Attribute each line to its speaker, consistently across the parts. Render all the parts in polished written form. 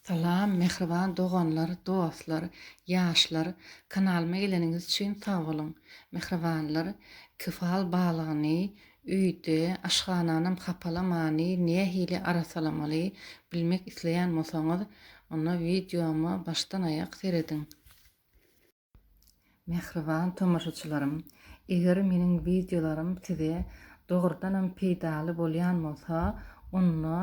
Speaker 1: Salam mähriban doganlar, dostlar, ýaşlar kanalyma geleniňiz üçin sag boluň. Mähribanlar kefal balygyny öýde aşhananam hapalamany nähili arassalamaly bilmek isleýän bolsaňyz onda wideoma başdan aýak serediň. Mähriban tomaşaçylarym, eger meniň wideolarym size dogrudanam peýdaly bolýan bolsa, onda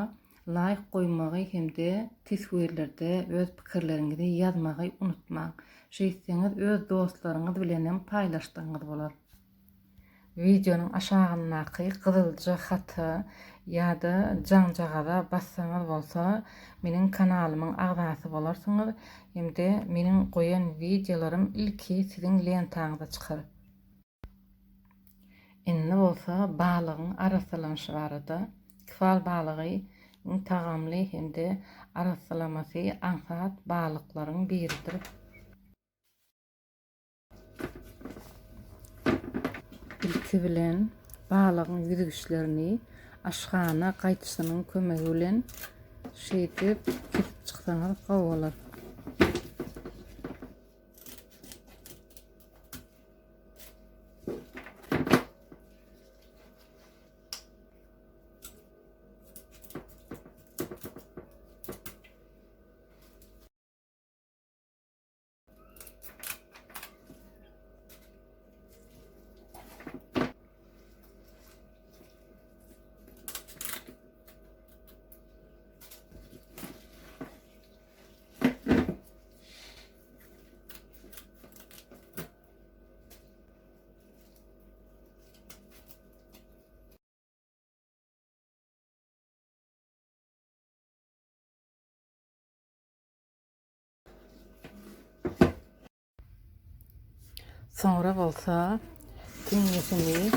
Speaker 1: laýk goýmagy hem-de teswirlerde öz pikirleriňizi ýazmagy unutmaň. Şeýtseňiz öz dostlaryňyz bilenem paýlaşdygyňyz bolar. Wideonyň aşagyndaky gyzylja hata ýa-da jaňjagaza bassaňyz bolsa meniň kanalymyň agzasy bolarsyňyz hem-de meniň goýan wideolarym ilki siziň lentaňyza çykar. Indi bolsa balygyň arassalanyşy barada. Kefal balygy iň tagamly hem-de arassalamasy aňsat balyklaryň biridir. Ilki bilen balygyň ýüzgüçlerini aşhana gaýçysynyň kömegi bilen şeýdip kesip çyksaňyz gowy bolar. Soňra bolsa teňňesini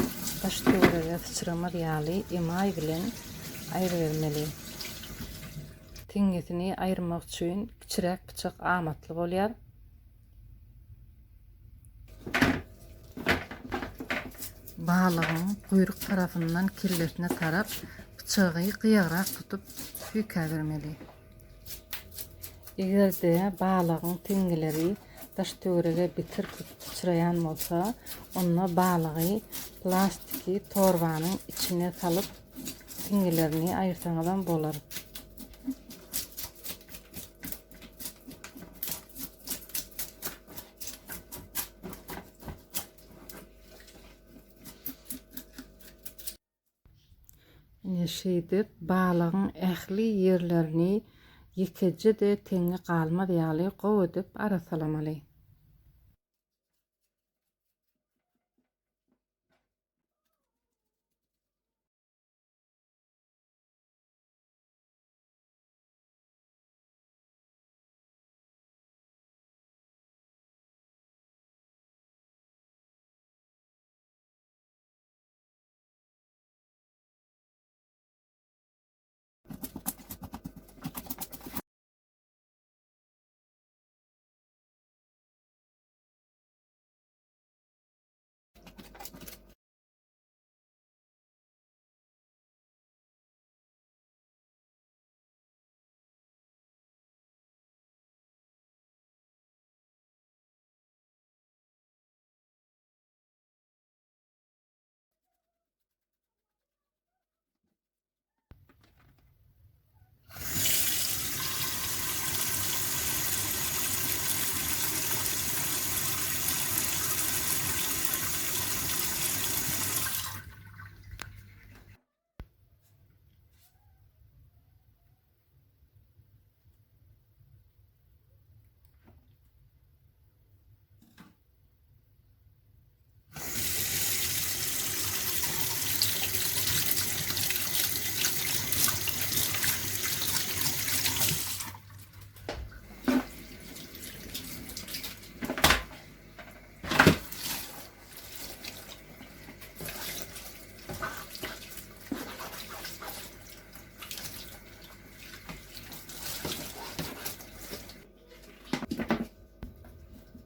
Speaker 1: daş-töwerege syçramaz ýaly emaý bilen aýrybermeli. Teňňesini aýyrmak üçin kiçiräk pyçak amatly bolýar. Balygyň guýruk tarapyndan kellesine tarap pyçagy gyýagrak tutup süýkäbermeli. Eger-de balygyň teňňeleri daş-töwerege beter köp syçraýan bolsa, onda balygy plastiki torbanyň içine salyp, teňňelerini aýyrsaňyzam bolar. Ine şeýdip balygyň ähli ýerlerini ýekeje-de teňňe galmaz ýaly gowy edip arassalamaly.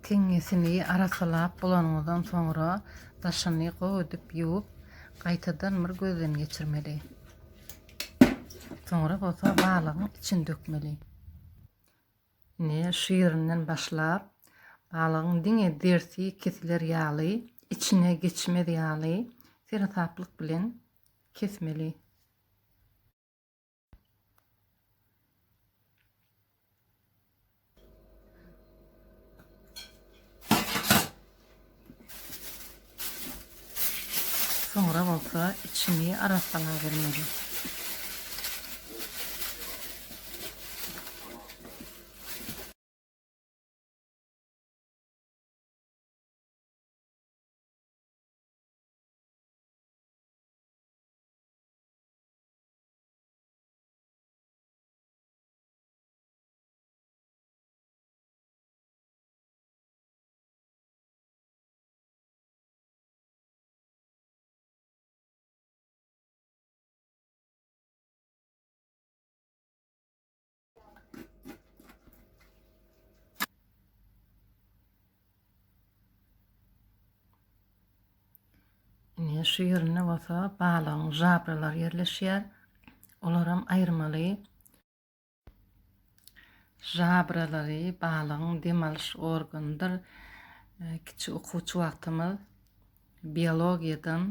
Speaker 1: Teňňesini arassalap bolanyňyzdan soňra daşyny gowy edip ýuwup, gaýtadan bir gözden geçirmeli. Soňra bolsa balygyň içini dökmeli. Ine, şu ýerinden başlap, balygyň diňe derisi kesiler ýaly, içine geçmez ýaly seresaplyk bilen kesmeli. Soňra bolsa içini arassalabermeli. Ine şu ýerinde bolsa balygyň žabralary ýerleşýär. Olaram aýyrmaly. Žabralary balygyň dem alyş organydyr. Kiçi okuwçy wagtymyz biologiýadan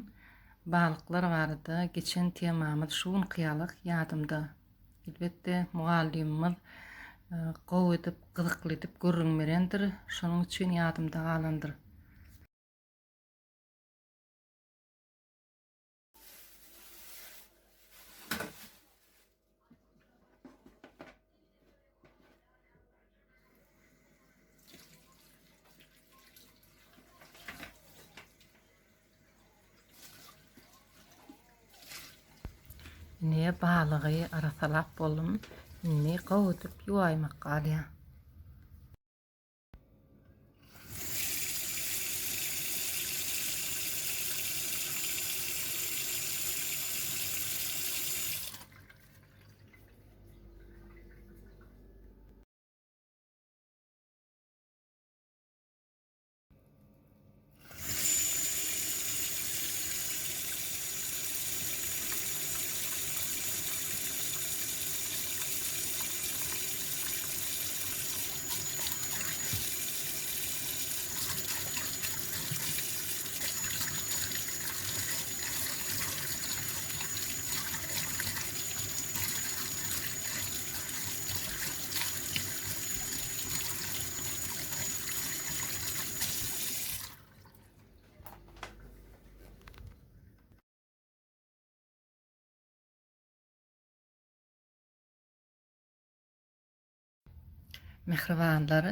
Speaker 1: balyklar barada geçen temamyz şu günki ýalyk ýadymda. Elbetde, mugallymymyz gowy edip, gyzykly edip gürrüň berendir, şonuň üçin ýadymda galandyr. Ine balygy arasalap boldum. Indi gowy edip ýuwaýmak galýar. Mähribanlar,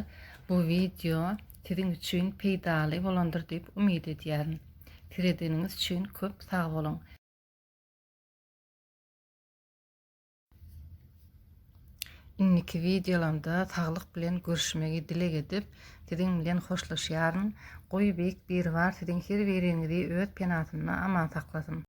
Speaker 1: bu wideo siziň üçin peýdaly bolandyr diýip umyt edýärin. Seredeniňiz üçin köp sag boluň! Indiki wideolamda saglyk bilen görüşmegi dileg edip, siziň bilen hoşlaşýaryn. Goý Beýik Biribar siziň her biriňizi öz penasynda aman saklasyn.